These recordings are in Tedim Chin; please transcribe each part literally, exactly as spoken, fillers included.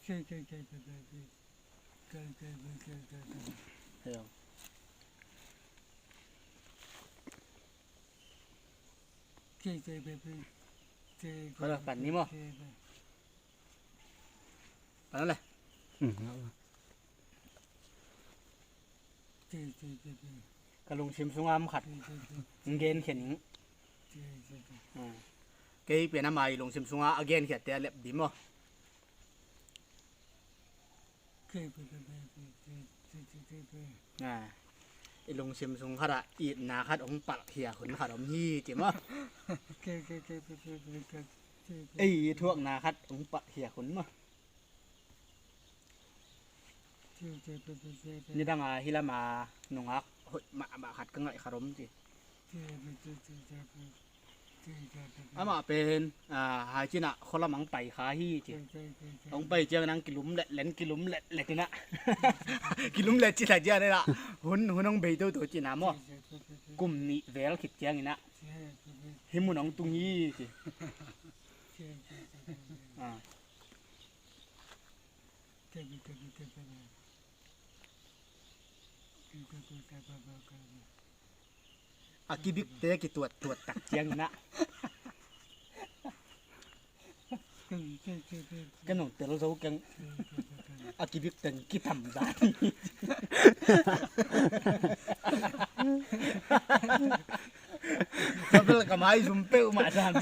Kau la pan ni maw? Pan la. Ka lungsim sunga om khat. Gen khen ing. Kei pen ama i lungsim sunga a gen khiatte a lep dim maw? I lungsim sung khatah itna khat hong palh khiak hun khat om hi ci maw? Ei i thuakna khat hong palh khiak hun maw? Nidanga hih lama nungak hoih mahmah khat ka ngaih khat om ci. Amah pen, ah, hai cinah khualam ang pai kha hi ci. Hong pai ciang nang kilum letlet, kilum letlet inah. Kilum let ci ta ciang inah. Hun, hun hong bei toto cina maw? Kum nih vel khit ciang inah. Hih mun hong tung hi ci. Ah. A kibikte kituattuat tak ciang inah. Ka nong tel zo keng. A kibik teng kitam dan. Ka bel ka mai zum peuh mah dan.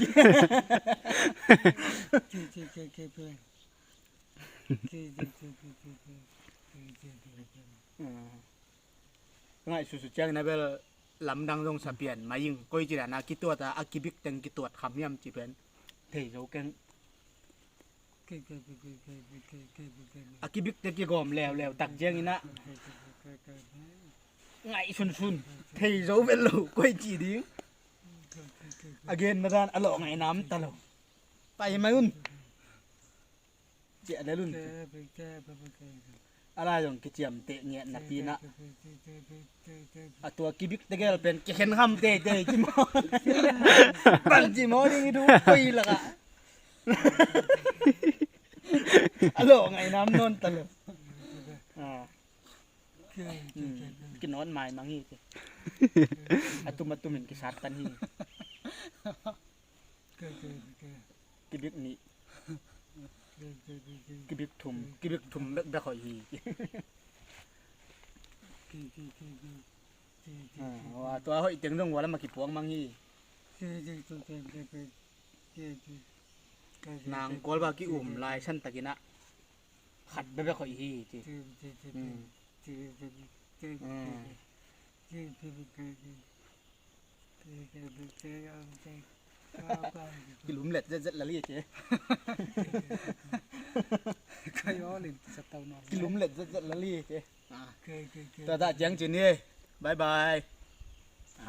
Ngaih susu ciangin a bel lamdang zong sa pian mai ing. Koi ci dana kituat a, a kibik teng kituat kham hiam ci pen thei zo keng. A kibik te kigawm leuleu tak ciangin a ngaih sunsun thei zo vet lo koi ci ding. A gen madan a lawh ngaihna om ta lo. Pai mai un. Ciah lel un. A lai zong kiciamteh ngiat napi inah a tua kibik tegel pen kikhen kham teitei ci maw? Bang ci maw ding i du koi lakah. A lawh ngaihna om nawn ta lo. Ah. Hmm. Kinawn maimang hi ci. A tum a tumin kisat tan hi. Kibik nih. Kibik thum, kibik thum bekbek hoih hi. Ah, tua hoih teng zong ua lam a kipuang mang hi. Nang kual ba ki um lai san takin ah khat bekbek hoih hi ci. Hmm. Hmm. Kilum let zetzet lali ci. Kilum let zetzet lali ci. Tua dah ciang cin hi. Bye bye.